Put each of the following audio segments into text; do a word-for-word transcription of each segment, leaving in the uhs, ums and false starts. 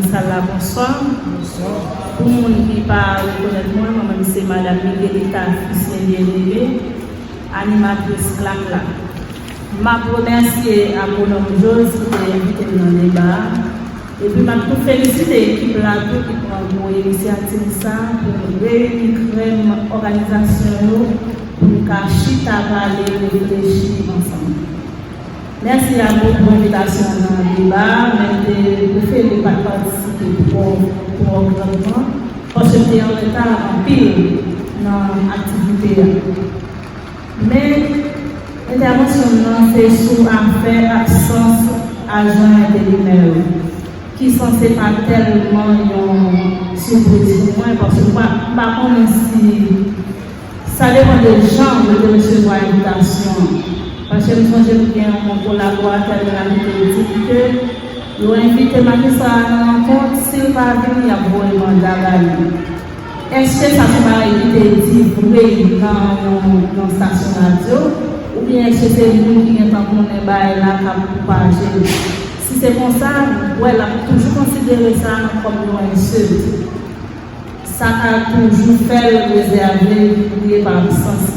Sal la, bonswa. Pou moun ki pa rekonèt mwen, mwen menm se Madanm Miguelita Fustin Bien-Aimé, animatris Klas la. M ap remèsye Agwonòm Jose ki te envite m nan deba a. Epi m ap tou felisite ekip la tou ki pran gwo inisyativ sa a pou nou reyini krèm òganizasyon yo pou nou ka chita pale, reflechi ansanm. Mèsi a vou pou envitasyon an nan deba a, men m te prefere pa t patisipe twò twò grandman, paske m te an reta anpil nan aktivite a. Men, entèvansyon m nan se sou afè absans ajan enterimè yo, ki sanse pa tèlman yon sipriz pou mwen, paske m pa, m pa konnen si sa depann de jan mwen te resevwa envitasyon an. Paske m sonje m gen yon kolaboratè de la ki te di m ke yo envite majistra a nan rankont, si l pa vini, y ap voye manda ba li. Èske sa se yon bagay ki te di vre nan yon, yon estasyon radyo? Oubyen èske se moun ki gentan konnen bagay la k ap pwopaje l? Si se konsa, m kwè l ap toujou konsidere sa kòm yon ensult. Sa ka toujou fè l rezève, kriye pa absans.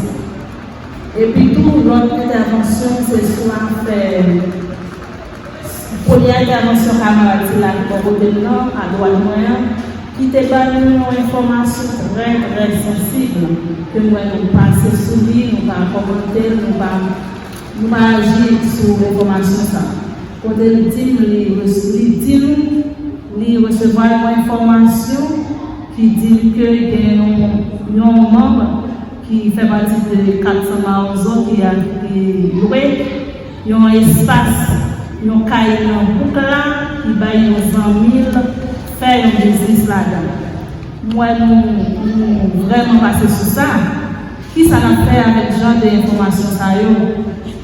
Epi tou, lòt entèvansyon, se sou afè, premyè entèvansyon kamarad sila ki bò kote m nan, adwat mwen an, ki te ban nou yon enfòmasyon trè, trè sansib, ke m wè nou pase sou li, nou pa kòmante l, nou pa, nou pa aji sou enfòmasyon sa a. Kote l di m, li, li di nou, li resevwa yon enfòmasyon ki di l ke gen yon, yon manm ki fè pati de kat san Mawozo ki, ki lwe yon espas, yon kay nan bouk la, ki bay yon zanmi l fè yon biznis ladan. M wè nou, nou vrèman pase sou sa. Kisa n ap fè avèk jan de enfòmasyon sa yo?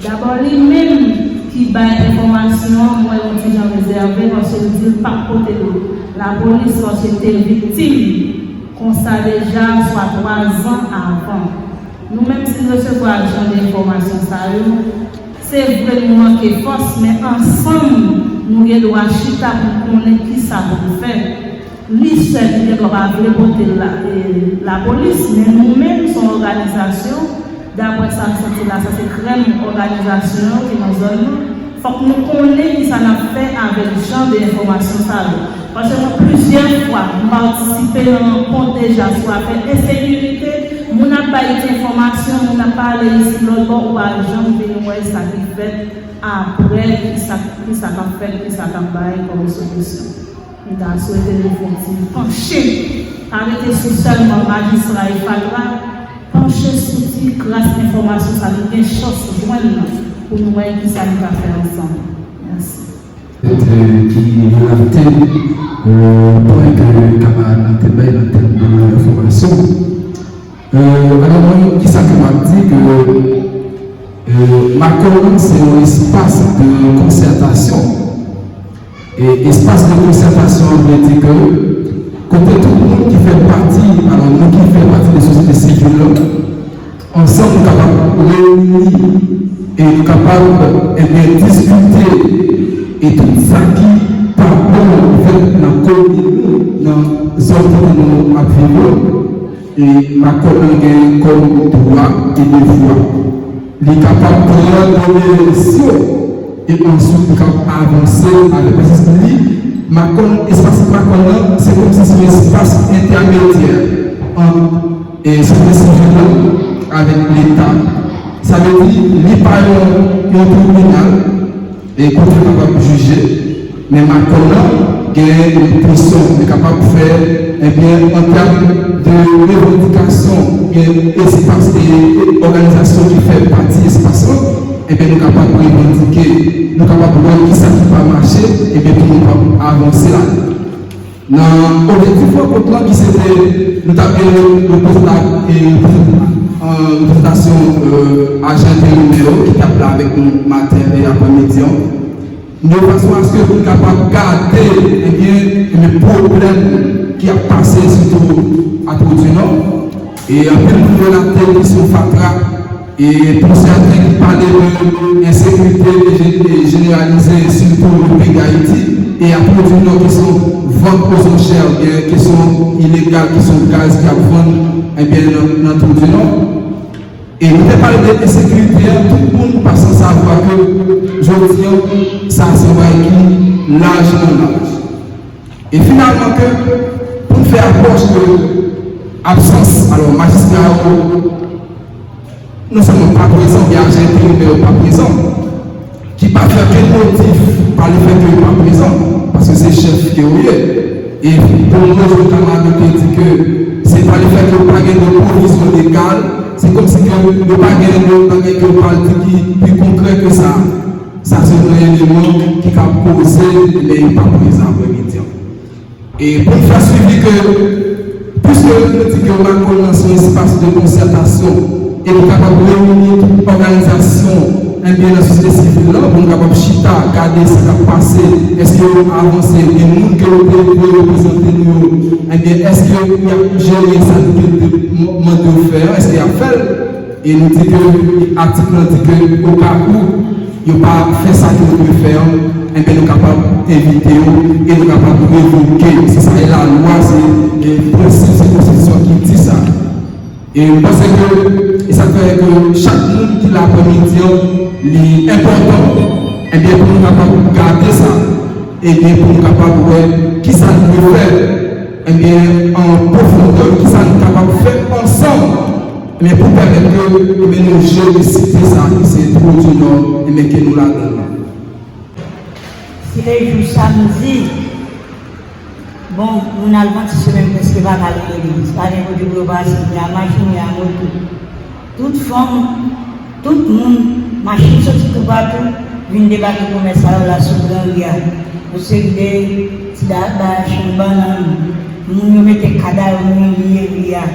Dabò, li menm ki bay enfòmasyon an, m wè yon ti jan rezève, paske l di l p ap pote l lapolis, paske l te viktim konsa deja, swa twa zan avan. Nou menm, si n resevwa jan de enfòmasyon sa yo, se vre nou manke fòs, men ansanm, nou gen dwa chita pou n konnen kisa pou n fè. Li sèl, li gen dwa pa vle pote l la, e, lapolis, men nou menm, se yon òganizasyon, daprè sa m santi la, sa se krèm òganizasyon yo ki nan zòn nan. Fòk nou konnen kisa n ap fè avèk jan de enfòmasyon sa yo. Paske mwen, plizyè fwa, m patisipe nan rankont deja sou afè ensekirite, moun ap bay ti enfòmasyon, moun ap pale isi lòt bò, ou pa janm vin wè sa ki fèt apre, kisa, kisa k ap fèt, kisa k ap bay kòm solisyon. M ta swete nou fè yon ti panche, pa rete sou sèlman majistra e fatra, panche sou ti kras enfòmasyon sa nou gen chans jwenn nan, pou nou wè kisa nou ka fè ansanm. Mèsi. Ki relate, euh, pwen ke kamarad lan te bay nan tèm de enfòmasyon. Euh, alò, mwen, kisa ke m ap di ke, euh, Makòn nan se yon espas de konsètasyon. E espas de konsètasyon an vle di ke kote tout moun ki fè pati, alò, nou ki fè pati de sosyete sivil la, ansanm nou kapab reyini e nou kapab, ebyen, diskite e tout sa ki pa bon fèt nan komin nou, nan zòn kote nou ap viv yo. E Makòn nan gen kòm dwa e devwa. Li kapab pran done yo e answit li kapab avanse avèk pwosès li. Makòn, espas Makòn nan, se kòmsi se yon espas entèmedyè ant, e, sosyete sivil la avèk Leta. Sa vle di, li pa yon, yon tribinal, e kote yo kapab jije, men Makòn nan gen yon pwisyon li kapab fè, ebyen, an tèm de revandikasyon, oubyen espas e òganizasyon ki fè pati espas lan, ebyen, nou kapab revandike, nou kapab wè kisa ki pa mache, ebyen, pou nou kapab avanse ladan. Nan objektif rankont lan ki se te, nou t ap gen reprezanta-, e, reprezanta-, e, reprezantasyon, e, ajan enterimè yo ki t ap la avèk nou maten e aprèmidi an, de fason aske pou n kapab gade, ebyen, ebyen, pwoblèm ki ap pase sitou a Twodyonò. E anpil moun relate kesyon fatra, e pou sèten ki pale de ensekirite je-, e jeneralize, sitou nan peyi Dayiti, E a Twou di Nò, kesyon vant oz anchè oubyen kesyon ilegal, kesyon gaz ki ap vann, ebyen, nan, nan Twou di Nò. E nou te pale de ensekirite a, tout moun pa san savwa ke jodi an, sa se yon bagay ki laj nan laj. E finalman ke pou n fè apwòch de absans, alò majistra yo non sèlman pa prezan, gen ajan enterimè yo pa prezan, ki pa fè okenn modif pa lefètke yo pa prezan, paske se chèf ke yo ye. E pou mwen, Jotam Arnaud te di ke se pa lefètke yo pa gen de pwovizyon legal, se kòmsi ke yo pa gen de bagay ke yo pral di ki pi konkrè ke sa. Sa se yon eleman ki ka koze lè yo pa prezan aprèmidi an. E pou n fè swivi ke, piske nou di ke Makòn nan se yon espas de konsètasyon, e nou kapab reyini tout òganizasyon, ebyen, nan sosyete sivil la, pou nou kapab chita, gade sa k ap pase, èske yo avanse, gen moun ke yo te voye reprezante nou yo, ebyen, èske y ap jere sa nou te mande yo fè an, èske y ap fè l? E nou di ke atik lan di ke, oka ou yo pa fè sa ke yo dwe fè an, enben, nou kapab envite yo e nou kapab revoke yo. Se sa, e lalwa, se, e, prensip, se konstitisyon ki di sa. E m panse ke, e sa k fè ke chak moun ki la aprèmidi an, li enpòtan, enben, pou nou kapab gade sa, enben, pou nou kapab wè kisa nou dwe fè, enben, an pwofondè, kisa nou kapab fè ansanm, enben, pou pèmèt ke, enben, nou jere site sa ki se Twou di Nò, enben, ke nou ladan l lan. Si le jou samdi, bon, moun advantis yo menm prèske pa ka ale legliz. Pa gen kote pou yo pase, ni a machin, ni a moto. Tout fanm, tout moun, machin soti toupatou, vin debake komès sa yo la sou gran ri a. Yon seri de ti daba, chanm bannann, moun yo mete kad a yo, moun yo liye ri a.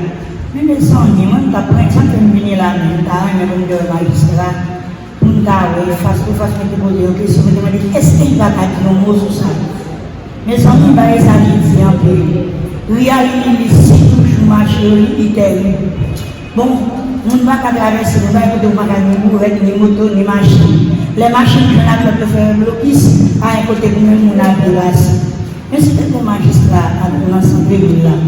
Men mezanmi, mwen m t ap pran egzanp, m vini la, men m ta renmen pou m te wè majistra, pou n ka wè, fas pou fas, mwen te poze yon kesyon, mwen te mande, èske li pa ka di yon mo sou sa? Mezanmi, bagay sa li di anpil. Ri a li menm li si toujou mache yo, li, li tèrib. Bon, moun pa ka travèse, nou pa gen kote, ou pa ka ni bourèt, ni moto, ni machin. Lè machin jwenn ak lòt yo fè blokis, pa gen kote pou menm moun ap depase. Men si te gen majistra a nan santvil la,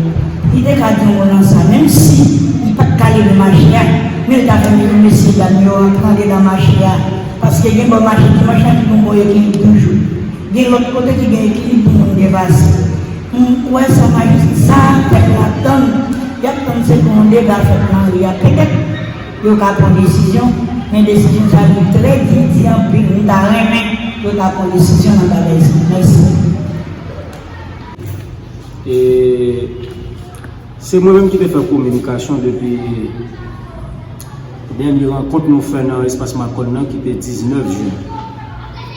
li te ka di yon mo nan sa, menm si li pa t ka leve mache a, men li ta fè mesye dam yo rantre andedan mache a, paske gen bò mache dimanch lan ki gon bò ekilib toujou. Gen lòt kote ki gen ekilib pou moun depase. M wè sa majistra, sa pèp la tann, y ap tann se pou yon deba fèt nan ri a. Petèt, yo ka pran desizyon, men desizyon sa li trè di, di anpil, m ta renmen yo ta pran desizyon nan bagay sa. Mèsi. E se mwen menm ki te fè kominikasyon depi dènye rankont nou fè nan espas Makòn nan ki te diznèf jen.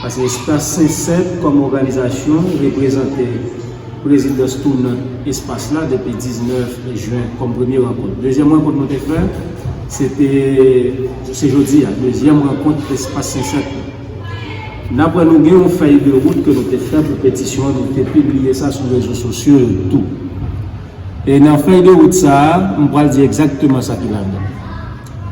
Paske espas Sentsèt kòm òganizasyon reprezante prezidans tounant espas la depi diznèf jen kòm premye rankont. Dezyèm rankont nou te fè, se te, se jodi a, dezyèm rankont espas Sentsèt la. Daprè nou, gen yon fèy de wout ke nou te fè pou petisyon an, nou te pibliye sa sou rezo sosyo yo tou. E nan fèy de wout sa a, m pral di egzakteman sa ki ladan.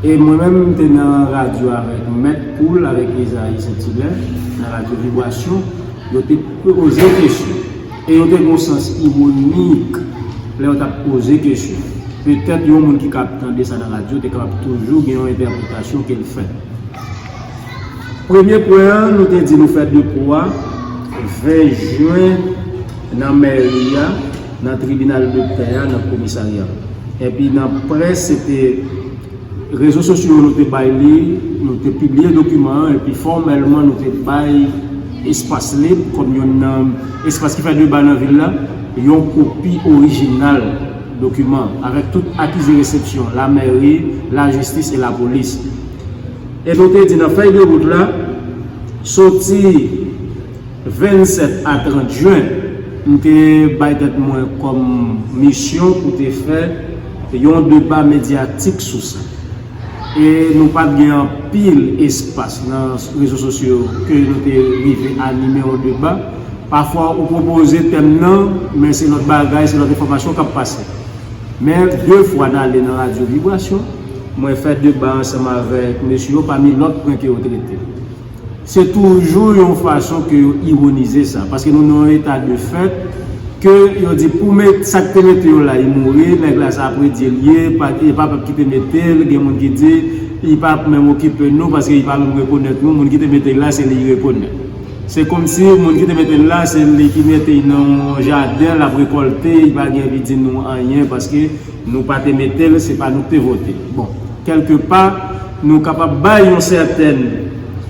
E mwen menm, m te nan radyo avèk Mèt Poul, avèk Ezayi Sentilè, nan radyo Vibrasyon, yo te poze kesyon. E yo te gen yon sans iwonik lè yo t ap poze kesyon. Petèt yon moun ki ka ap tande sa nan radyo te kapab toujou gen yon entèpretasyon ke l fè. Premye pwen an, nou te di nou fè depo a ven jen nan mèri a, nan tribinal de pè a, nan komisarya. Epi nan près, se te rezo sosyo yo nou te bay li, nou te pibliye dokiman an, epi fòmèlman nou te bay Espas Lib, kòm youn nan espas ki fè deba nan vil la, yon kopi orijinal dokiman, avèk tout akize resepsyon, lamèri, lajistis e lapolis. E nou te di nan fèy de wout la, soti vennsèt a trant jen, m te bay tèt mwen kòm misyon pou te fè yon deba medyatik sou sa. E nou pa t gen anpil espas nan rezo sosyo ke nou te rive anime yon deba. Pafwa, ou pwopoze tèm nan, men se lòt bagay, se lòt enfòmasyon k ap pase. Men de fwa n ale nan radyo Vibrasyon, mwen fè deba ansanm avèk mesye yo, pami lòt pwen ke yo trete. Se toujou yon fason ke yo ironize sa, paske nou nan yon eta de fèt ke yo di pou met sa k te mete yo la, li mouri, nèg la sa predye l ye, pa, e pa pèp ki te mete l, gen moun ki di li pa menm okipe nou paske li pa menm rekonèt nou, moun ki te mete l la se li rekonèt. Se kòmsi moun ki te mete l la se li ki mete l nan yon jaden, l ap rekòlte, li pa gen anvi di nou anyen paske nou pa te mete l, se pa nou ki te vote. Bon, kèlkepa, nou kapab bay yon sètèn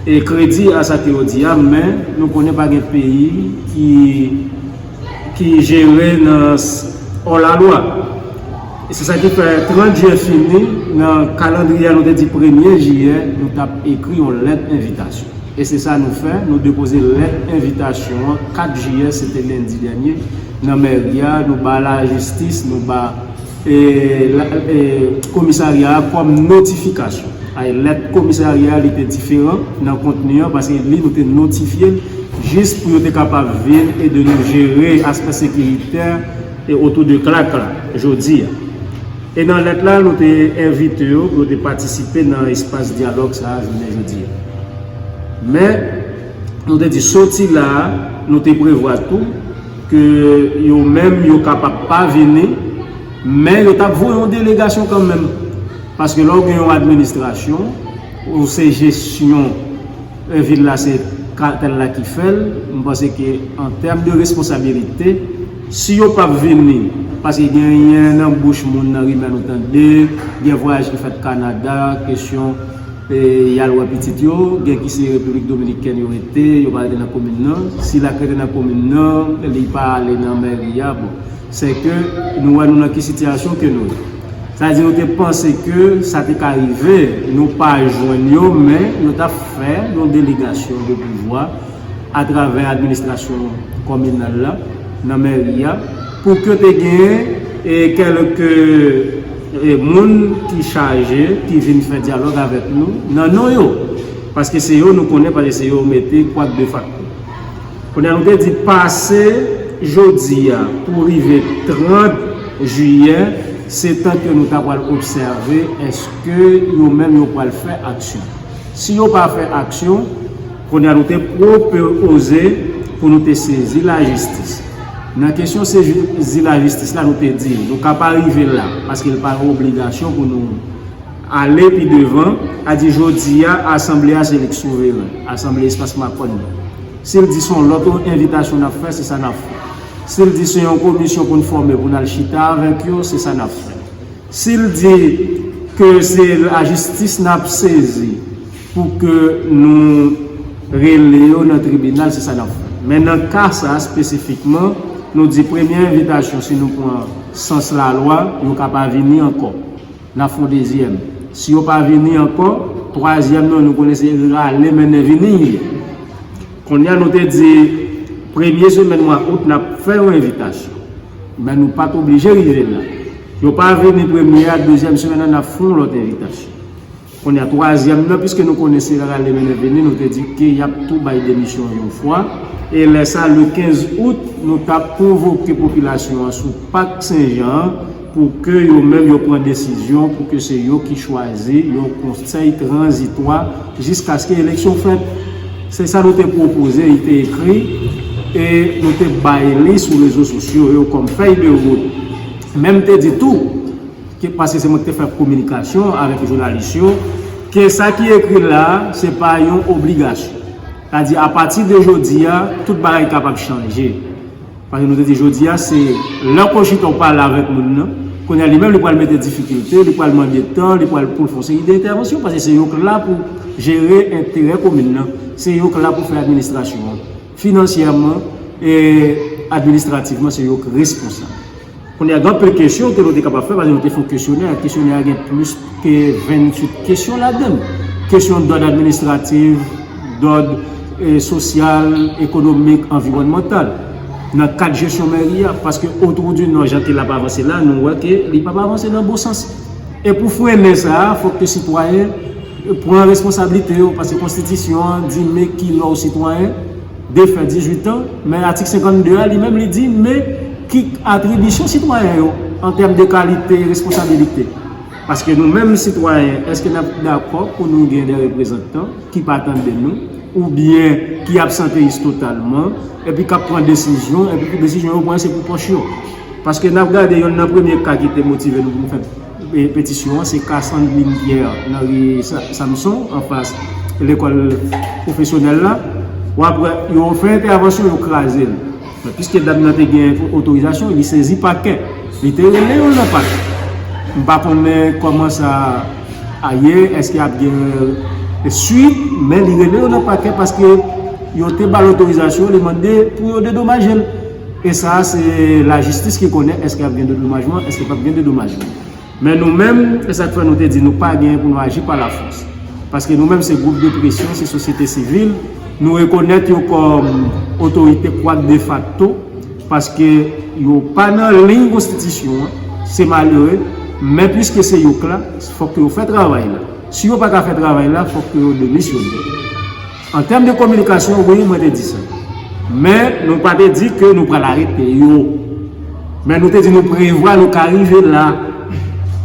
e kredi a sa ke yo di a, men nou konnen pa gen peyi ki, ki jere nan s- hors la loi. E se sa ki fè trant jen fini, nan kalandriye a nou te di premye jiyè, nou t ap ekri yon lèt envitasyon. E se sa nou fè, nou depoze lèt envitasyon an kat jiyè, se te lendi dènye, nan mèri a, nou ba lajistis, nou ba e, la- e, komisarya a kòm notifikasyon. Ay, lèt komisarya a, li te diferan nan kontni an, paske li nou te notifye l jis pou yo te kapab vin ede nou jere aspè sekiritè e otou de Klak la, jodi a. E nan lèt la, nou te envite yo pou yo te patisipe nan espas dyalòg sa a jounen jodi a. Men, nou te di soti la a, nou te prevwa tou ke yo menm yo kapab pa vini, men yo t ap voye yon delegasyon kanmenm. Paske lè w gen yon administrasyon, ou se jesyon e vil la se katèl la ki fè l, m panse ke an tèm de responsabilite, si yo p ap vini, paske genyen nan bouch moun nan rimè nou tande, gen vwayaj ki fèt Kanada, kesyon e y al wè pitit yo, gen ki se Repiblik Dominikèn yo rete, yo pa rete nan komin nan. Si l ak rete nan komin nan, li pa ale nan mèri a, bon, se ke nou wè nou nan ki sitiyasyon ke nou ye. Sa di nou te panse ke sa te ka rive, nou pa jwenn yo, men yo t ap fè yon delegasyon de pouvwa atravè administrasyon kominal la, nan mèri a, pou ke te gen e kèlke e moun ki chaje, ki vin fè dyalòg avèk nou nan non yo. Paske se yo nou konnen, paske se yo mete kwak de fakto. Kounye a nou te di pase jodi a pou rive trant jiyè, se tan ke nou ta pral obsève èske yo menm yo pral fè aksyon. Si yo pa fè aksyon, kounye a nou te pwopoze pou nou te sezi lajistis. Nan kesyon sezi lajistis la, nou te di nou ka pa rive la, paske l pa yon obligasyon pou nou ale pi devan, a di jodi a, asanble a se li k souveren, asanble espas Makòn nan. Si l di se yon lòt envitasyon n ap fè, se sa n ap fè. Si l di se yon komisyon pou n fòme pou n al chita avèk yo, se sa n ap fè. Si l di ke se lajistis n ap sezi pou ke nou rele yo nan tribinal, se sa n ap fè. Men nan ka sa a espesifikman, nou di premye envitasyon, si nou pran sans lalwa, yo ka pa vini ankò. N ap fè yon dezyèm. Si yo pa vini ankò, twazyèm nan, nou konnen se rale mennen vini l ye. Kounye a nou te di premye semèn mwa out n ap fè yon envitasyon. Men nou pa t oblije rive la. Yo pa vini premye a, dezyèm semèn nan n ap fè yon lòt envitasyon. Kounye a twazyèm nan, piske nou konnen se rale mennen vini, nou te di ke y ap tou bay demisyon yon fwa. E lè sa, le kenz out, nou t ap konvoke popilasyon an sou Pak Senjan an pou ke yo menm yo pran desizyon, pou ke se yo ki chwazi yon konsèy tranzitwa jiskaske eleksyon fèt. Se sa nou te pwopoze, li te ekri, e nou te bay li sou rezo sosyo yo kòm fèy de wout. Men m te di tou, ke, paske se mwen ki te fè kominikasyon avèk jounalis yo, ke sa ki ekri la a, se pa yon obligasyon. Sa di, apati de jodi a, tout bagay kapab chanje. Paske nou te di jodi a, se lè w chita w pale avèk moun nan, kounye a li menm li pral mete difikilte, li pral mande tan, li pral pou l fè yon seri de entèvansyon, paske se yo k la pou jere enterè komin nan, se yo k la pou fè administrasyon an. Finansyèman e administrativman, se yo k responsab. Kounye a, gen anpil kesyon ke nou te kapab fè, paske nou te fè yon kesyonè. Kesyonè a gen plis ke venntuit kesyon ladan l. Kesyon dòd administratif, dòd e, sosyal, ekonomik, anviwònmantal. Nan kad jesyon mèri a, paske Otwou di Nò, jan ke l ap avanse la, nou wè ke li p ap avanse nan bon sans. E pou frennen sa a, fòk ke sitwayen pran responsablite yo, paske konstitisyon an di men ki lè w sitwayen, defè dizuit an, men atik senkannde a, li menm, li di men ki atribisyon sitwayen yo, an tèm de kalite responsabilite. Paske nou menm sitwayen, èske n ap dakò pou nou gen de reprezantan ki pa tande nou, oubyen ki absanteyis totalman, epi k ap pran desizyon, epi pou desizyon yo pran se pou pòch yo. Paske n ap gade yonn nan premye ka ki te motive nou pou nou fè pe- petisyon an, se ka Sandrine Pierre nan ri Sa- Samson, anfas lekòl pwofesyonèl la. W ap wè, yo fè entèvansyon, yo kraze l. Men piske dam nan te gen otorizasyon, li sezi pakè. Li te rele yo nan pakè. M pa konnen kòman sa a ye, èske ap gen swit, men li rele yo nan pakè paske yo te ba l otorizasyon, li mande pou yo dedomaje l. E sa a, se lajistis ki konnen èske ap gen dedomajman, èske p ap gen dedomajman. Men nou menm, se sa k fè nou te di nou pa gen pou nou aji pa lafòs. Paske nou menm se gwoup de presyon, se sosyete sivil, nou rekonèt yo kòm otorite kwak defakto, paske yo pa nan liy konstitisyon an, se malere, men piske se yo k la, fòk yo fè travay la. Si yo pa ka fè travay la, fòk yo demisyone. An tèm de kominikasyon, wi, mwen te di sa. Men nou pa te di ke nou pral arete yo. Men nou te di nou prevwa nou ka rive la.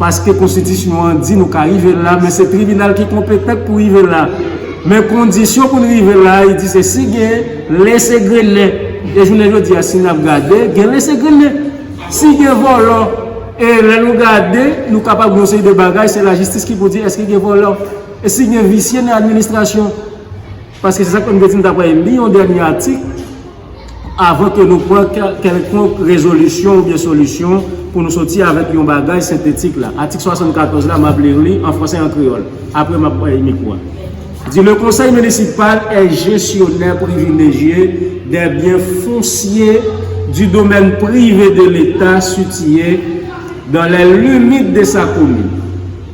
Paske konstitisyon an di nou ka rive la, men se tribinal ki konpetan pou rive la. Men kondisyon pou n rive la, li di se si gen lese grennen. E jounen jodi a, si n ap gade, gen lese grennen. Si gen vòlò, e lè nou gade, nou kapab gen yon seri de bagay, se lajistis ki pou di èske gen vòlò. E si gen visye nan administrasyon. Paske se sa k fè m te di m ta pral li yon dènye atik avan ke nou pran kè- kèlkonk rezolisyon oubyen solisyon pou nou soti avèk yon bagay sentetik la. Atik swasannkatòz la, m ap li li an fransè e an kreyòl. Apre, m ap bay mikwo a. Di, le conseil municipal est gestionnaire privilégié des biens fonciers du domaine privé de l'État situés dans les limites de sa commune.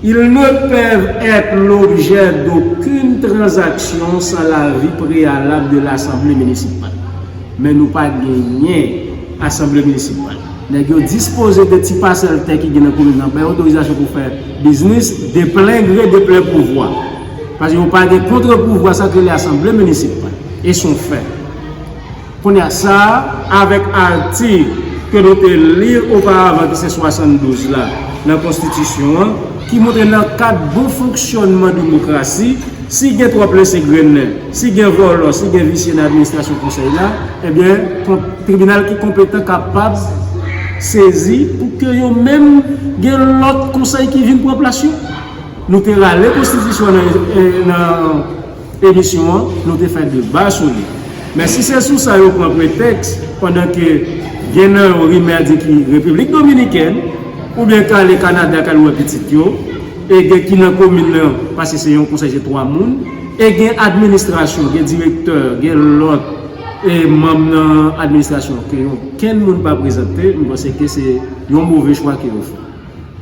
Ils ne peuvent être l'objet d'aucune transaction sans l'avis préalable de l'Assemblée municipale. Men nou pa genyen asanble minisipal. Nèg yo dispoze de ti pasèl tè ki gen nan komin nan, bay otorizasyon pou fè biznis de plen gre, de plen pouvwa. Paske yo pa gen kont pouvwa, sa k rele asanble minisipal. E se yon fè. Kounye a, sa a, avèk atik ke nou te li oparavan, ki se swasanndouz la, nan konstitisyon an, ki montre nan kad bon fonksyònman demokrasi, si gen twòp lese grennen, si gen vòlò, si gen visye nan administrasyon konsèy la, ebyen, kon- tribinal ki konpetan kapab sezi pou ke yo menm gen lòt konsèy ki vin pran plas yo. Nou te rale konstitisyon nan, nan emisyon an, nou te fè deba sou li. Men si se sou sa yo pran pretèks, pandan ke gen nan yo rimè di ki Repiblik Dominikèn, oubyen k ale Kanada k al wè pitit yo, e gen ki nan komin nan, paske se yon konsèy, se twa moun, e gen administrasyon, gen direktè, gen lòt e manm nan administrasyon ke okenn moun pa prezante, m panse ke se yon move chwa ke yo fè.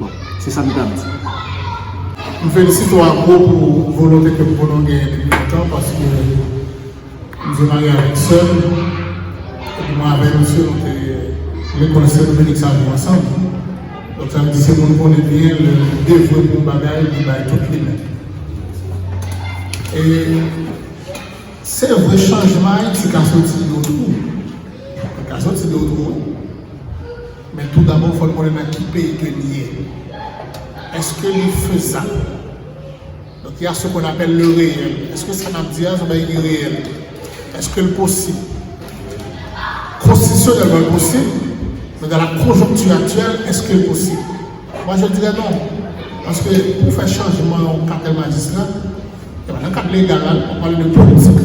Bon, se sa m t ap di. M felisite w Ako pou volonte ke m konnen w genyen depi lontan, paske m demare avèk sè m, epi mwen avèk misye, nou te lekòl Sen Dominik Savyen ansanm. Donk, sa vle di se moun konnen byen, lè li devwe pou yon bagay, li bay tout li menm. E se vre, chanjman Ayiti ka soti de yon twou. Li ka soti de yon twou, wi. Men tou dabò, fò n konnen nan ki peyi ke n ye. Èske li fezab? Donc, il y a ce qu'on appelle le réel. Èske sa n ap di a, se yon bagay ki reyèl? Èske l posib? Konstitisyonèlman, l posib, men dans la conjoncture actuelle, èske l posib? Moi, je dirais non. Paske pou fè chanjman yon katè majistra, e pa nan kad legal la, on parle de politik.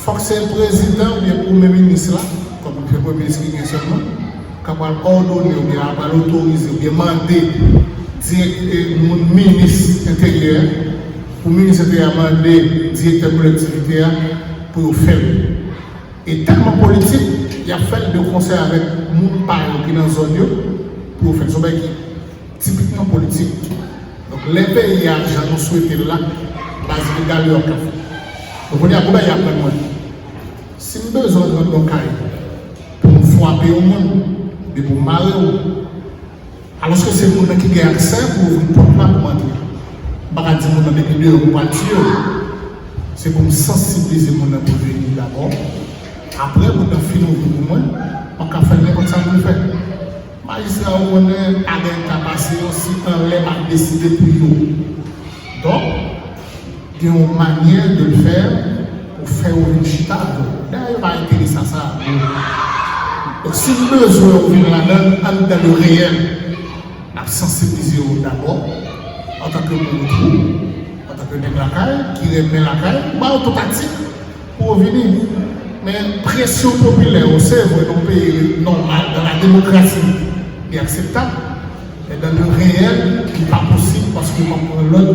Fòk se prezidan oubyen premye minis la, kòm se premye minis ki gen sèlman, k ap pral òdone oubyen ap pral otorize oubyen mande dirèk, e, moun minis enteryè, pou minis enteryè a mande direktè kolektivite a pou yo fè l. E tèlman politik, y ap fè l de konsèy avèk moun pa yo ki nan zòn yo pou yo fè l. Se yon bagay ki tipikman politik. Donk, lè peyi a jan nou swete l la, baz legal yo ap ka fè. Donk, kounye a, pou bagay aprann mwen. Si m bezwen rantre nan yon kay pou m frape yon moun, oubyen pou m mare w, alòske se moun nan ki gen aksè pou ouvri pòt la pou m antre. M pa ka di moun nan depi deyò pou m pral tiye w. Se pou m sansibilize moun nan pou l vini dabò. Apre, moun nan fin ouvri pou mwen, m ap ka fè nenpòt sa m vle fè. Majistra yo konnen pa gen ka pase yo si anlè pa deside pou yo. Donk, Gen yon manyè de l fè pou fè yo vin chita avè w. Dayè, yo pa enterese a sa. Donk, si n bezwen w vin ladan l, ann dan le reyèl. N ap sansibilize yo dabò, antanke moun twou, antanke nèg lakay, ki renmen lakay, ba yo tout taktik pou yo vini. Men presyon popilè yo, se vre, nan yon peyi nòmal, dans la démocratie, li akseptab. Men dans le réel, li pa posib paske w ap pran lòd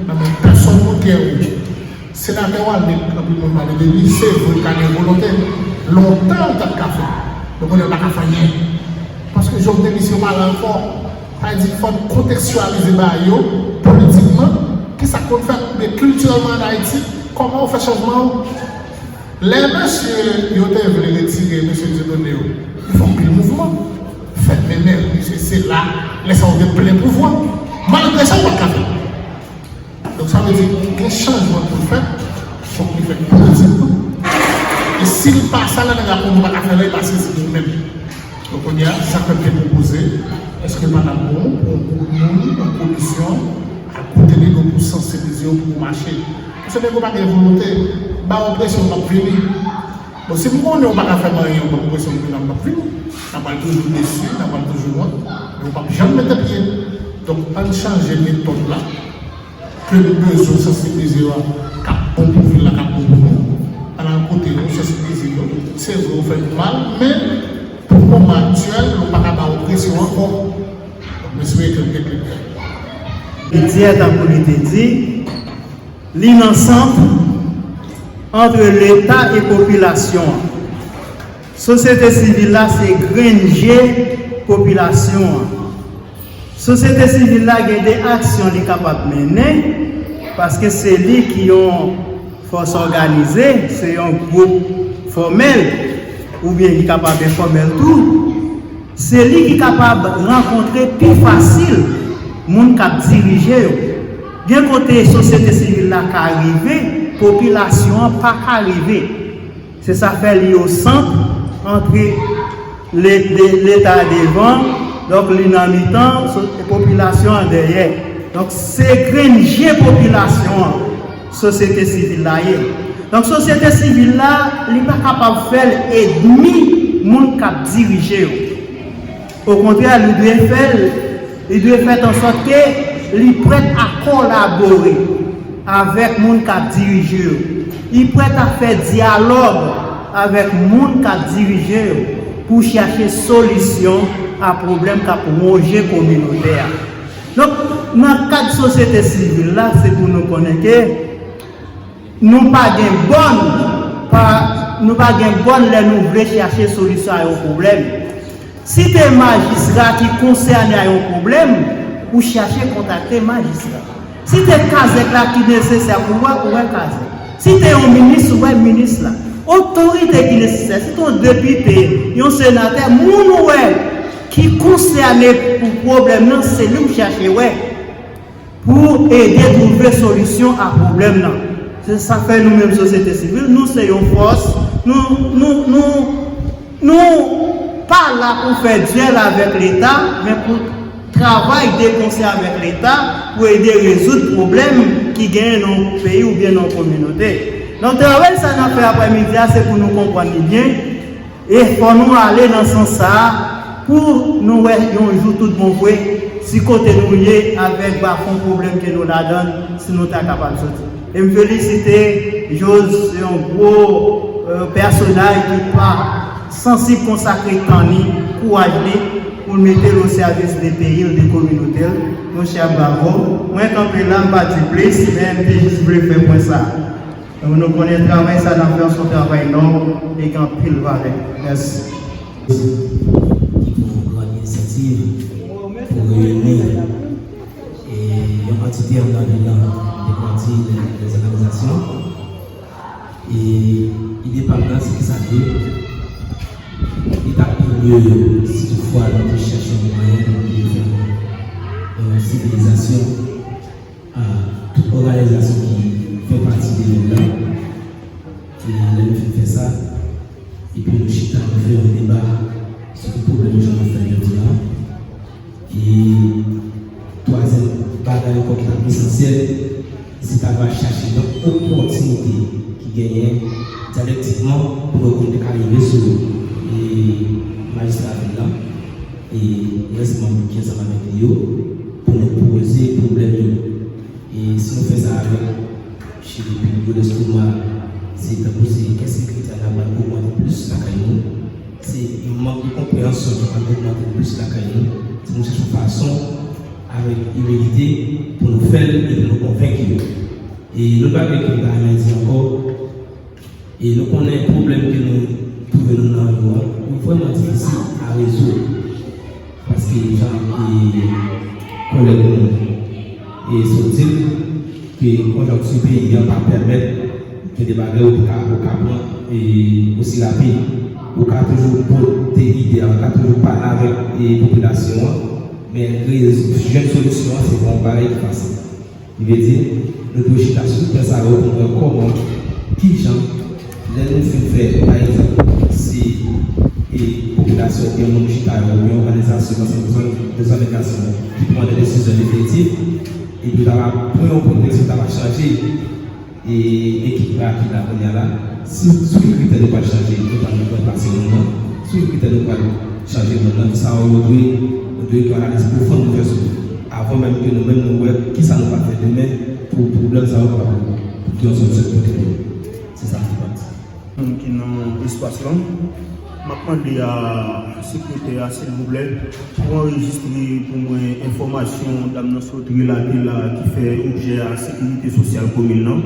nan men pèsonn moun ki enwo. Senatè Walnut, anpil moun pale de li, se vre l ka gen volonte. Lontan l t ap ka fè. Men kounye a l pa ka fè anyen. Paske Joveneliste yo pa la ankò. Sa vle di fò n kontekstyalize bagay yo politikman, kisa k konn fèt, men kiltirèlman ann Ayiti, kòman yo fè chanjman yo. Lè mesye yo te vle retire mesye Dieudonné yo, yo fè anpil mouvman. Fèmen mèri, se, se la, lè sa yo te plen pouvwa. Malgre sa, yo pa t ka fè. Donk, sa vle di, gen chanjman pou l fèt, fòk li fèt politikman. E si l pa sa, lè nèg la konnen w pa ka fè l, li pa sezi pou ou menm. Donk, kounye a, sa k fè m te pwopoze, èske l pa t ap bon pou yon gwoup moun, yon komisyon, al kote nèg yo pou sansibilize yo pou yo mache? Paske nèg yo pa gen volonte, ba yo enpresyon yo p ap vini. Bon, si m konnen w pa ka fè m anyen, ou ban m enpresyon ke m p ap vini. N ap pral toujou desi, n ap pral toujou wont, men ou p ap janm mete pye. Donk, ann chanje metòd la. Ke nou bezwen sansibilize yo a, k ap bon pou vil la, k ap bon pou nou. Al nan kote yo, sansibilize yo. Se vre, yo fè nou mal, men pou moman aktyèl, nou pa ka ba yo presyon ankò. Donk, m espere ke m te klè. Etye, tankou li te di, li nan sant ant Leta e popilasyon an. Sosyete sivil la se grenn je popilasyon an. Sosyete sivil la gen de aksyon li kapab mennen, paske se li ki yon fòs òganize, se yon gwoup fòmèl, oubyen li kapab enfòmèl tou. Se li ki kapab rankontre pi fasil moun k ap dirije yo. Gen kote sosyete sivil la ka rive, popilasyon an pa ka rive. Se sa fè li o sant, antre le-, le-, Leta devan, donk li nan mitan, so-, popilasyon an dèyè. Donk se grenn je popilasyon an, sosyete sivil la ye. Donk sosyete sivil la, li pa kapab fè l edmi moun k ap dirije yo. Okontrè, li dwe fè l, li dwe fèt ansòt ke li prèt a kolabore avèk moun k ap dirije yo. Li prèt a fè dyalòg avèk moun k ap dirije yo pou chache solisyon a pwoblèm k ap wonje kominote a. Donk, nan kad sosyete sivil la, se pou nou konnen ke nou pa gen bòn, pa, nou pa gen bòn lè nou vle chache solisyon a yon pwoblèm. Si te majistra ki konsène a yon pwoblèm, ou chache kontakte majistra. Si te kazèk la ki nesesè pou wè, ou wè kazèk. Si te yon minis, ou wè minis la. Otorite ki nesesè, si te yon depite, yon senatè, moun ou wè ki konsène pou pwoblèm nan, se li ou chache wè pou ede twouve solisyon a pwoblèm nan. Se sa fè nou menm sosyete sivil, nou se yon fòs, nou, nou, nou, nou pa la pou fè dyèl avèk Leta, men pou travay de konsè avèk Leta pou ede rezoud pwoblèm ki genyen nan yon peyi oubyen nan yon kominote. Donk, travay sa n ap fè aprèmidi a, se pou nou konprann li byen. E fò nou ale nan sans sa a pou nou wè yon jou tout bon vre si kote nou ye avèk bafon pwoblèm ke nou ladan, si nou ta kapab soti. E m felisite Jos, se yon gwo, euh, pèsonaj ki pa sansib konsakre tan li, kouraj li, pou l mete l o sèvis de peyi l, de kominote l. Monchè, bravo. Mwen kanpe la, m pa di plis, men m te jis vle fè pwen sa a. Donk, nou konnen travay sa n ap fè an se yon travay nòb e ki gen anpil valè. Mèsi. Ki pran yon gran inisyativ pou reyini, e, yon antite anndan vil la, de kwadri, lè zanalizasyon. E ide pa m nan, se ki sa vle. Li t ap pi mye si toutfwa nou te chèche yon mwayen pou nou te fè yon, yon sansibilizasyon a tout òganizasyon ki fè pati de vil la. E lè nou fin fè sa, epi nou chita, nou fè yon deba sou tout pwoblèm jan nou fè jodi a. E twazyèm bagay ankò ki t ap esansyèl, se ta va chache lòt Opòtinite ki genyen dyalektikman pou nou konn te ka rive sou e, majistra vil la e rès manm ki ansanm avèk li yo pou nou poze pwoblèm yo. E si nou fè sa avèk Chili, Pingo, Lestoma, se tankou se ensekirite a n ap pral ogmante plis lakay nou. Se mank de konpreyansyon ki pral ogmante plis lakay nou. Se nou chèche yon fason avèk imilite pou nou fè l e pou nou konvenk yo. E lòt bagay ke m ta renmen di ankò, e nou konnen pwoblèm ke nou twouve nou nan yo a, yo vrèman difisil a rezoud. Paske jan e, kolèg nou e, sot di l, ke konjonkti peyi an pa pèmèt gen de bagay ou ka, ou ka pran e, osi rapid. Ou ka toujou pote ide a, ou ka toujou pale avèk e, popilasyon an, men re- jwenn solisyon an se pa yon bagay ki fasil. Li vle di, nou dwe chita sou pwen sa yo pou nou wè kòman, kijan, lè nou fin fè, pa egzanp, si e, popilasyon oubyen moun chita yo oubyen òganizasyon nan sèvis òganizasyon ki pran de desizyon definitif, epi ta va pran yon pwen direksyon, ta va chanje e, ekip la ki la kounye a la, si, sou ki kritè nou pral chanje, nou pral, nou pral plase moun nan, sou ki kritè nou pral chanje moun nan, sa yo dwe, nou dwe gen analiz pwofon nou fè sou li. Avan menm ke nou menm nou wè kisa nou pral fè demen pou pwoblèm sa yo kapab pou gen yon solisyon ki pote pou yo. Se sa m te pral di. Moun ki nan espas lan, m ap mande a sekretè a, silvouplè, pou anrejistre pou mwen enfòmasyon dam nan sot relate la ki fè objè a sekirite sosyal komin nan.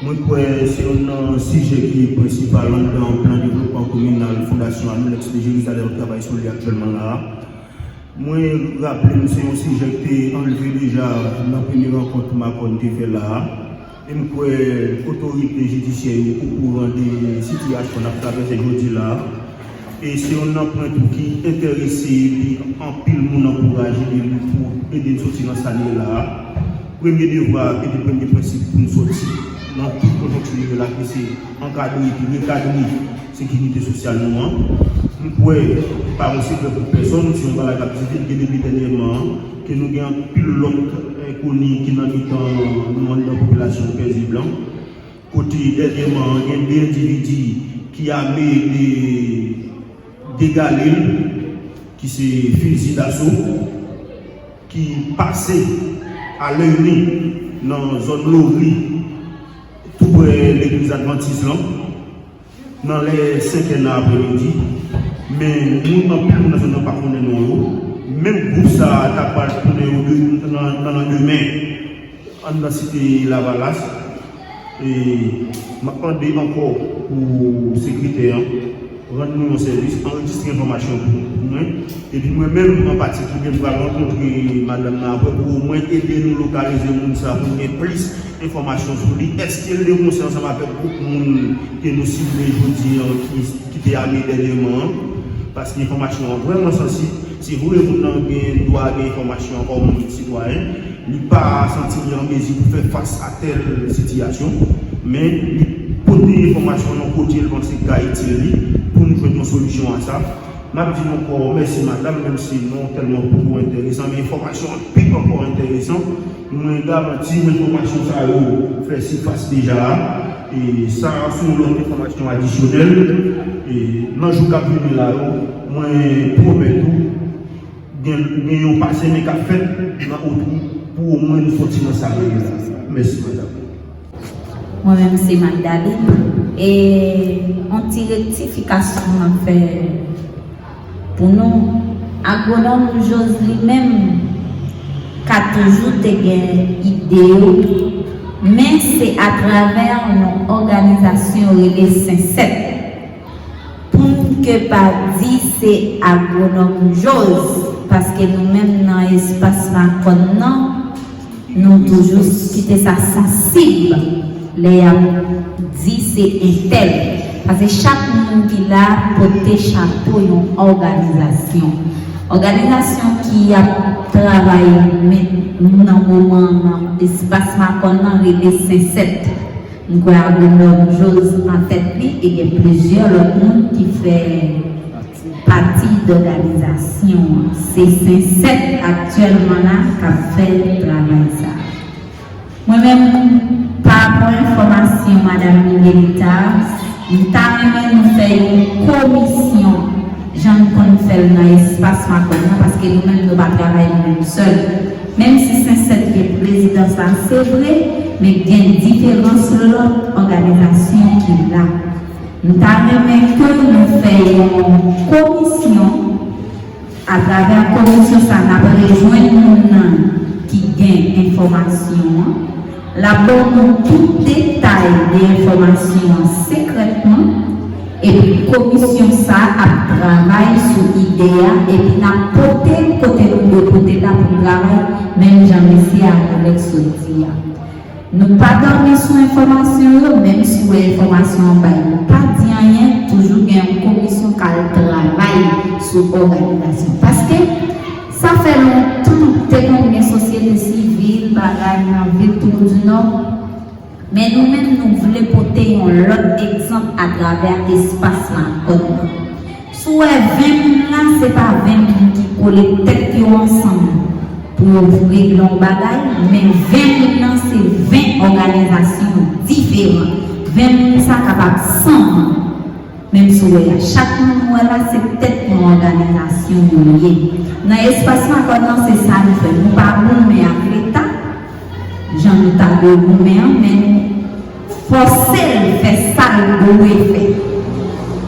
Mwen kwè se youn nan sijè ki prensipal anndan plan devlopman kominal fondasyon Amilèks de Jerizalèm ap travay sou li aktyèlman la a. Mwen raple m se yon sijè ki te anlve deja nan premye rankont Macron te fè la a. E m kwè otorite jidisyè yo okouran de sitiyasyon n ap travèse jodi la a. E se yon anprent tou ki enterese epi anpil moun ankouraje de li pou ede n soti nan sa n ye la a. Premye devwa epi premye prensip pou n soti nan tout konjonkti nou ye la ki se ankadre epi rekadre sekirite sosyal nou an. M kwè pa yon sekrè pou pèsonn, se yon bagay k ap divulge depi dènyèman an, ke nou gen anpil lòt enkoni ki nan mitan nou anndan popilasyon pezib lan. Kote dènyèman an, gen de endividi ki ame de, de galil, ki se fizi daso, ki pase a lèy ni nan zòn Lori, tou prè legliz advantis lan, nan lè senkè nan aprèmidi. Men moun, anpil moun nan zòn nan pa konnen non yo. Menm gwoup sa a ta pral tounen yo de, nan, nan landemen anndan site Lavalas. E m ap mande ankò pou sekretè an rann nou yon sèvis, anrejistre enfòmasyon pou, pou mwen. Epi mwen menm, an patikilye, m pral rankontre madanm nan apre pou omwen ede nou lokalize moun sa a, pou n gen plis enfòmasyon sou li. Èske l denonse ansanm avèk gwoup moun ke nou sible jodi an ki, ki te ame dènyèman an? Paske enfòmasyon an vrèman sansib. Se vre, moun nan gen dwa gen enfòmasyon kòm sitwayen. Li pa santi li an mezi pou fè fas a tèl sitiyasyon, men li pote enfòmasyon yon kote l panse ki ka itil li pou nou jwenn yon solisyon a sa. M ap di nou ankò mèsi, madanm, menm si non tèlman poko enteresan, men enfòmasyon an pi ankò enteresan. Mwen garanti w enfòmasyon sa yo fè sifas deja a. E sa a se yon lòt enfòmasyon adisyonèl. E nan jou k ap vini la yo, mwen pwomèt ou, gen, gen yon pase men k ap fèt nan Otwou pou omwen nou soti nan sa nou ye la. Mèsi, madanm. Mwen menm se Magdalene. E yon ti rektifikasyon m ap fè pou nou. Agwonòm Jose li menm ka toujou te gen ide yo, men se atravè yon òganizasyon rele Sensèt. Pou n ke pa di se agwonòm Jose, paske nou menm nan espas Makòn nan, nou toujou kite sa sansib lè y ap di se entèl. Paske chak moun ki la pote chapo yon òganizasyon. Òganizasyon ki ap travay men, nan moman nan espas Makòn nan rele Sensèt. M kwè agwonòm Jose an tèt li, e gen plizyè lòt moun ki fè pati dòganizasyon an. Se Sensèt aktyèlman la k ap fè travay sa a. Mwen menm, pa Apre enfòmasyon Madanm Miguelita, m ta renmen nou fè yon komisyon, jan n konn fè l nan espas Makòn nan, paske nou menm nou pa travay nou menm sèl. Menm si Sentsèt gen prezidans la, se vre, men gen diferans lòt òganizasyon ki la. M ta renmen ke nou fè yon komisyon. Atravè komisyon sa, n ap rejwenn moun nan ki gen enfòmasyon an. L ap ban nou tout detay de enfòmasyon an sekrètman. Epi komisyon sa ap travay sou ide a, epi n ap pote l kote nou dwe pote l la pou n travay, menm jan mesye Alex sot di a. Nou pa dòmi sou enfòmasyon yo, menm si w wè enfòmasyon an bay, nou pa di anyen, toujou gen yon komisyon k al travay sou òganizasyon. Paske sa fè lontan te konn gen sosyete sivil, bagay nan vil Twou di Nò, men nou menm nou vle pote yon lòt egzanp atravè espas Makòn nan. Si w wè ven moun la, se pa ven moun ki kole tèt yo ansanm pou yo regle yon bagay, men ven moun nan se ven òganizasyon diferan. Ven moun sa kapab san moun. Menm si w wè a, chak moun ou wè la, se tèt yon òganizasyon yo ye. Nan espas Makòn nan, se sa nou fè. Nou pa goumen ak Leta, jan nou ta dwe goumen an, men nou fòse l fè sa l dwe fè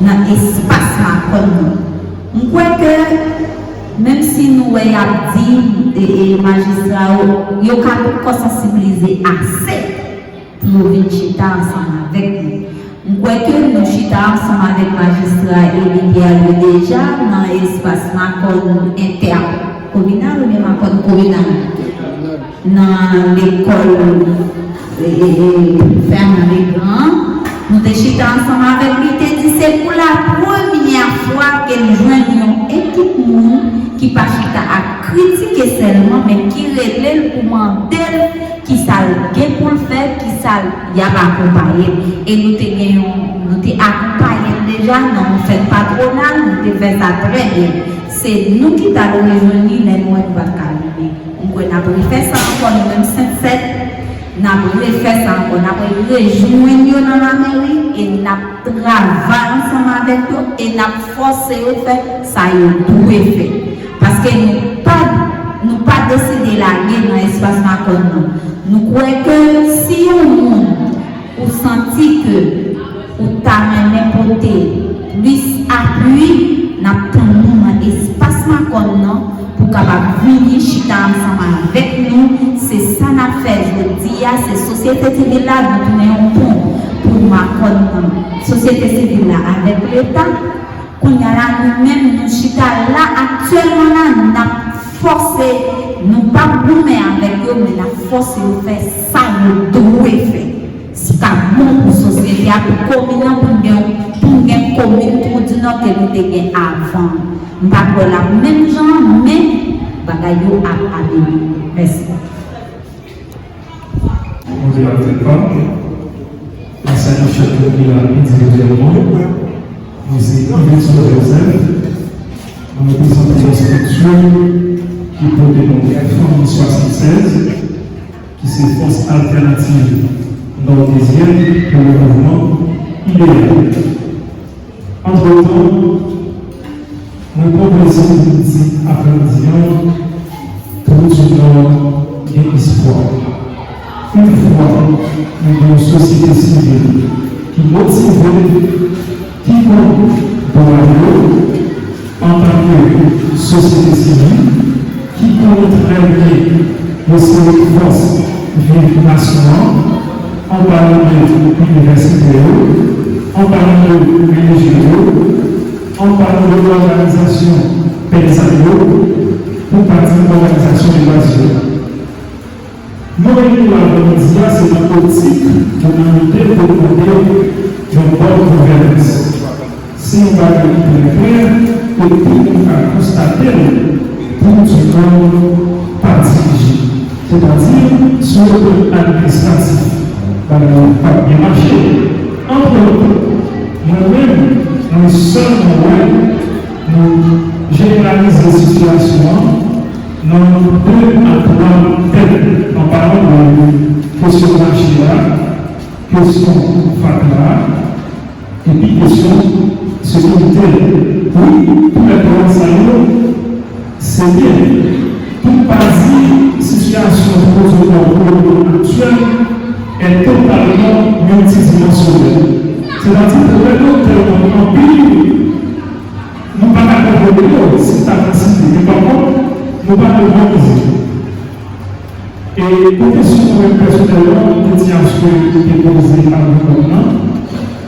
nan espas Makòn nan. M kwè ke, menm si nou wè y ap di, e, e, majistra yo, yo ka poko sansibilize ase pou yo vin chita ansanm avèk nou. M kwè ke nou chita ansanm avèk majistra Élie Pierre Louis deja nan espas Makòn entèkominal oubyen Makòn kominal. Nan lekòl, e, e, e, Fernand Legrand, nou te chita ansanm avèk li, te di se pou la premyè fwa ke l jwenn yon ekip moun ki pa chita ap kritike sèlman, men ki rele l pou mande l kisa l gen pou l fè, kisa l, y ap akonpaye l. E nou te gen yon, nou te akonpaye l deja nan yon fèt patwonal, nou te fè sa trè byen. Se nou ki t al rejwenn li lè nou wè nou pa t ka rive. M kwè n ap refè sa ankò, nou menm Sentsèt, n ap refè sa ankò. N ap rejwenn yo nan lameri e n ap travay ansanm avèk yo e n ap fòse yo fè sa yo dwe fè. Paske nou pa, nou pa deside lage nan espas Makòn nan. Nou kwè ke si yon moun ou santi ke ou ta renmen pote plis apui, n ap tann nou nan espas Makòn nan pou kapab vini chita ansanm avèk nou. Se sa n ap fè jodi a, se sosyete sivil la, nou tounen yon pon pou Makòn nan. Sosyete sivil la avèk Leta. Kounye a la, nou menm, nou chita la aktyèlman la, n ap fòse, nou p ap goumen avèk yo, men n ap fòse yo fè sa yo dwe fè. Sa k ap bon pou sosyete a, pou komin nan, pou n gen, pou n gen komin Twou di Nò ke nou te gen avan. M pa kwè l ap menm jan an, men bagay yo ap amelyore. Mèsi. Mwen te ap fè pa m, mwen salye chèf popilasyon individyèlman, mwen se Iverson Joseph, mwen reprezante yon estrikti ki pote non Fanmi swasannsèz, ki se Fòs Altènativ Nòdezyèn pou yon mouvman ideyal. Antretan, mwen pran plezi pou m di apranti an, Twou di Nò gen espwa. Yon fwa nou gen yon sosyete sivil ki motive, ki konn dwa yo, antanke sosyete sivil, ki konnen trè byen yon seri fòs viv nasyon an, an palan de inivèsite yo, an palan de relijyon yo, an palan de òganizasyon peyizan yo, pou pa di òganizasyon de baz yo. Mwen rele la jodi a, se nan optik pou nou lite pou mande yon bòn gouvènans. Se yon bagay ki trè klè, e tout moun ka konstate l, Twou di Nò pa dirije. Sètadi, sou le plan administratif, bagay yo p ap byen mache. Antretan, mwen menm, mwen sèlman wè nou jeneralize sitiyasyon an nan de a twa tèm, an palan de kesyon mache a, Kesyon fatra a, epi kesyon sekirite a. Wi, tou lè twa sa yo, se byen. Pou m pa di sitiyasyon pwodui nan pwoblèm aktyèl est totalement multidimensionnelle. Sètadi pwoblèm yo tèlman anpil, nou pa ka konprann yo si n ta pran site, men pa kont, nou pa devan isit. E pou kesyon mwen menm pèsonèlman, m te di aske m te poze avèk moun nan,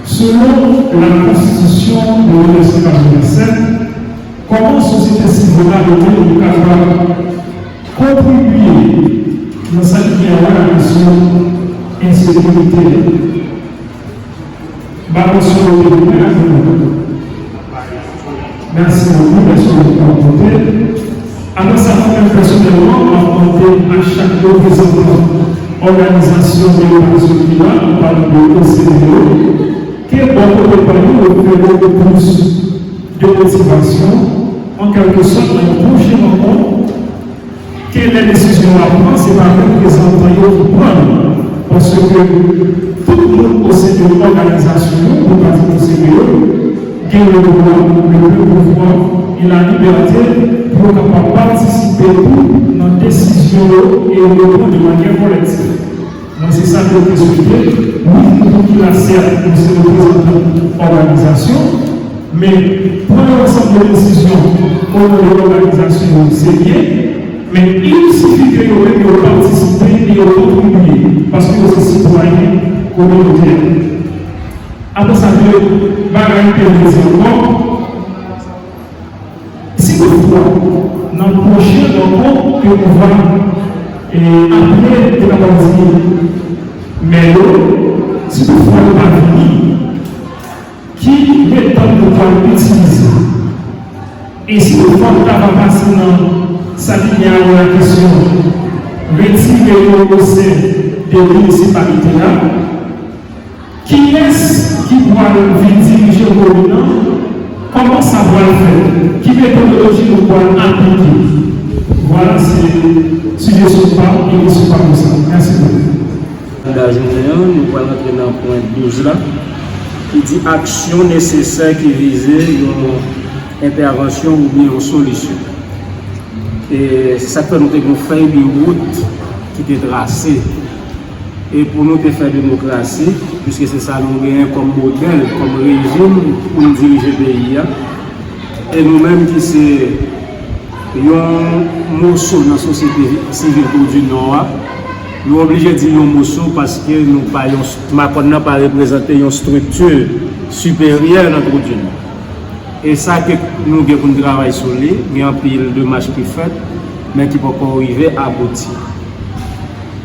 selon la Constitution de mil nèf san katrevennsèt, kòman sosyete sivil la dwe kapab kontribye nan sa ki gen a wè ak kesyon ensekirite a? Ba nou sou le mwen ak nou. Mèsi bokou, mèsi bokou pou konprann. Apre sa, mwen menm pèsonèlman, m ap mande a chak reprezantan òganizasyon de yo ki la, nou pale de O C D E, ke bò kote pa yo, yo fè bokou plis de motivasyon, an kèlke sòt, nan yon pwochen rankont, ke lè desizyon ap pran, se pa reprezantan yo ki pran l. Paske tout moun posede òganizasyon yo, pou pa di posede yo, gen le dwa, le pouvwa e la libète pou yo kapab patisipe tou nan desizyon yo e yo pran de manyè kolektif. Mwen, se sa ke m te swete. Wi, nou tout ki la, sèt, nou se reprezantan òganizasyon, men pran yon ansanm de desizyon o non de òganizasyon yo, se byen, men il sifi ke yo menm yo patisipe e yo kontribye, paske yo se sitwayen kominotè. Apre sa, de bagay m te vle di ankò, si toutfwa, nan pwochen rankont ke nou va, e, aple, te kapab di, mè yo, si toutfwa yo pa vini, ki metòd nou pral itilize? E si toutfwa nou ta va pase nan sa ki gen a wè ak kesyon retire yo o sen de minisipalite a, kiyès ki pral vin dirije komin nan? Kòman sa pral fèt? Ki metodoloji nou pral aplike? Vwala, se sijesyon pa m e kesyon pa m sa. Mèsi bokou. Jounen an, nou pral rantre nan pwen douz la, ki di aksyon nesesè ki vize yon entèvansyon oubyen yon solisyon. E se sa k fè nou te gen yon fèy de wout ki te trase. E pou nou te fè demokrasi, piske se sa nou genyen kòm modèl, kòm rejim pou n dirije peyi a, e nou menm ki se yon moso nan sosyete sivil Twou di Nò a, nou oblije di yon moso paske nou pa yon, makòn nan pa reprezante yon estrikti siperyè nan Twou di Nò. E sa ke nou gen pou n travay sou li, gen anpil demach ki fèt, men ki poko rive abouti.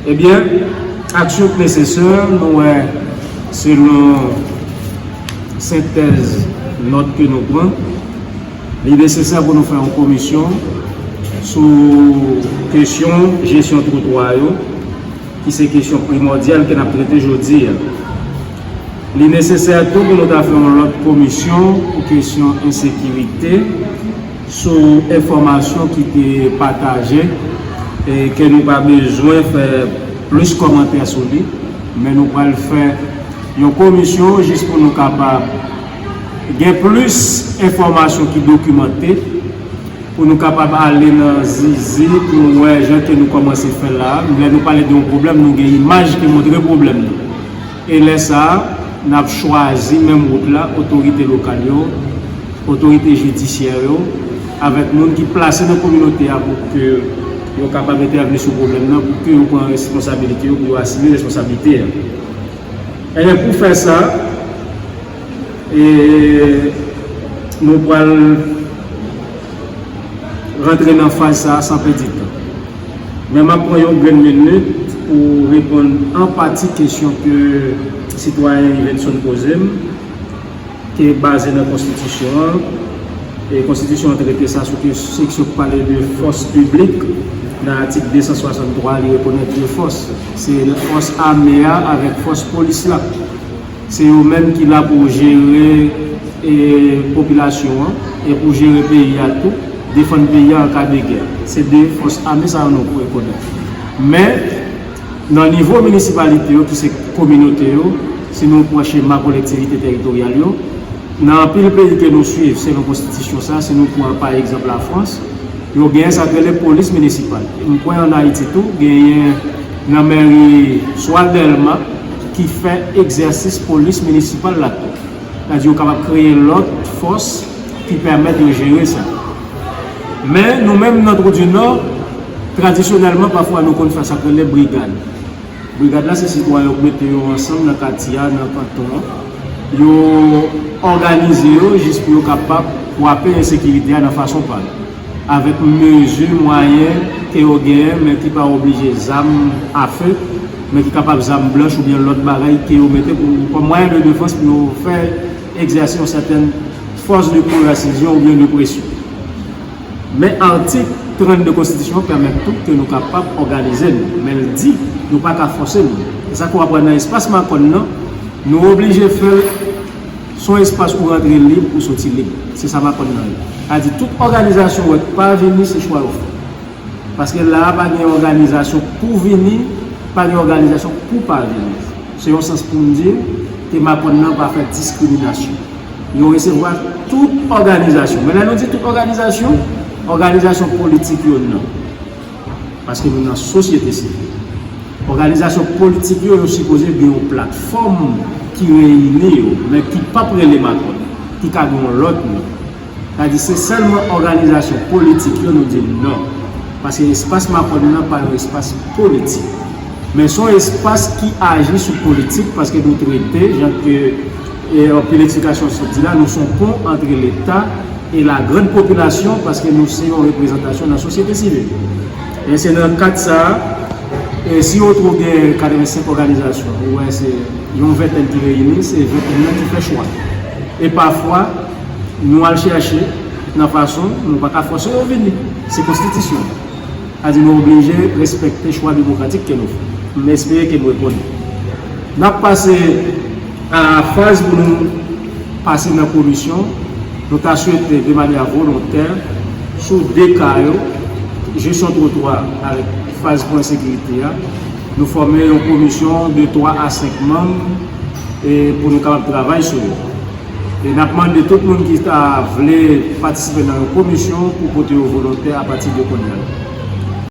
Ebyen, aksyon k nesesè, nou wè, selon sentèz nòt ke nou pran, li nesesè pou nou fè yon komisyon sou kesyon jesyon twotwa yo, ki se kesyon primòdyal ke n ap trete jodi a. Li nesesè tou pou nou ta fè yon lòt komisyon pou kesyon ensekirite, sou enfòmasyon ki te pataje e ke nou pa bezwen fè plis kòmantè sou li, men nou pral fè yon komisyon jis pou nou kapab gen plis enfòmasyon ki dokimante, pou nou kapab ale nan zizi, pou nou wè jan ke nou kòmanse fè la. Lè nou pale de yon pwoblèm, nou gen imaj ki montre pwoblèm nan. E lè sa a, n ap chwazi menm wout la, otorite lokal yo, otorite jidisyè yo, avèk moun ki plase nan kominote a pou ke yo kapab entèvni sou pwoblèm nan, pou ke yo pran responsabilite yo, pou yo asime responsabilite a. Ebyen, pou fè sa, e, nou pral rantre nan faz sa a san pèdi tan. Men m ap pran yon grenn minit pou reponn an pati kesyon ke sitwayen Yvenson poze m, ke baze nan konstitisyon an. E konstitisyon an trete sa sou ke seksyon k pale de fòs piblik nan atik de san swasanntwa, li rekonèt de fòs. Se fòs ame a avèk fòs polis la. Se yo menm ki la pou jere, e, popilasyon an e pou jere peyi a tou, defann peyi a an ka de gè. Se de fòs ame sa yo nou rekonèt. Men, nan nivo minisipalite yo, ki se kominote yo, Si nou pran chema kolektivite teritoryal yo, nan anpil peyi ke nou swiv selon konstitisyon sa, si nou pran pa egzanp Lafrans, yo genyen sa k rele polis minisipal. M kwè ann Ayiti tou, genyen nan mèri swa Dèlma ki fè egzèsis polis minisipal la tou. Sa di yo kapab kreye lòt fòs ki pèmèt yo jere sa. Men nou menm nan Twou di Nò, tradisyonèlman pafwa nou konn fè sa k rele brigad. Brigad la se sitwayen yo k mete yo ansanm nan katye a, nan kanton an. Yo òganize yo jis pou yo kapab kwape ensekirite a nan fason pa yo, avèk mezi, mwayen ke yo genyen, men ki pa oblije zam afe, men ki kapab zam blanch oubyen lòt bagay ke yo mete pou, kòm mwayen de defans pou yo fè egzèse yon sètèn fòs de koerasizyon oubyen de presyon. Men atik trannde konstitisyon an pèmèt tou ke nou kapab òganize nou. Men l di, nou pa ka fòse moun. Se sa ke w ap wè nan espas Makòn nan, nou oblije fè l se yon espas ou rantre lib, ou soti lib. Se sa Makòn nan ye. Sa di tout òganizasyon ou wè k pa vini, se chwa yo fè. Paske la a pa gen òganizasyon pou vini, pa gen òganizasyon pou pa vini. Se yon sans pou m di ke Makòn nan pa fè diskriminasyon. Yo resevwa tout òganizasyon. Men lè nou di tout òganizasyon, òganizasyon politik yo non. Paske nou nan sosyete sivil. Òganizasyon politik yo, yo sipoze gen yon platfòm ki reyini yo, men ki p ap rele Makòn, ki ka gen yon lòt non. Sa di se sèlman òganizasyon politik yo nou di non. Paske espas Makòn nan pa yon espas politik. Men se yon espas ki aji sou politik paske nou trete, jan ke e, anpil eksplikasyon sot di la, nou se yon pon antre Leta e la grande population paske nou se yon reprezantasyon nan sosyete sivil. E se nan kad sa a, e si yo twou gen katrevensenk òganizasyon, ou wè se yon ventèn ki reyini, se ventèn nan ki fè chwa. E pafwa, nou al chèche nan fason nou pa ka fòse yo vini. Se konstitisyon. Sa di nou oblije respekte chwa demokratik ke nou fè. M espere ke m reponn. N ap pase a faz pou nou pase nan komisyon. Nou ta swete de manyè volontè sou de ka yo, jesyon twotwa avèk faz pou ensekirite a, nou fòme yon komisyon de twa a senk manm e pou nou kapab travay sou yo. E n ap mande tout moun ki ta vle patisipe nan yon komisyon pou pote yo volontè apati de kounye a.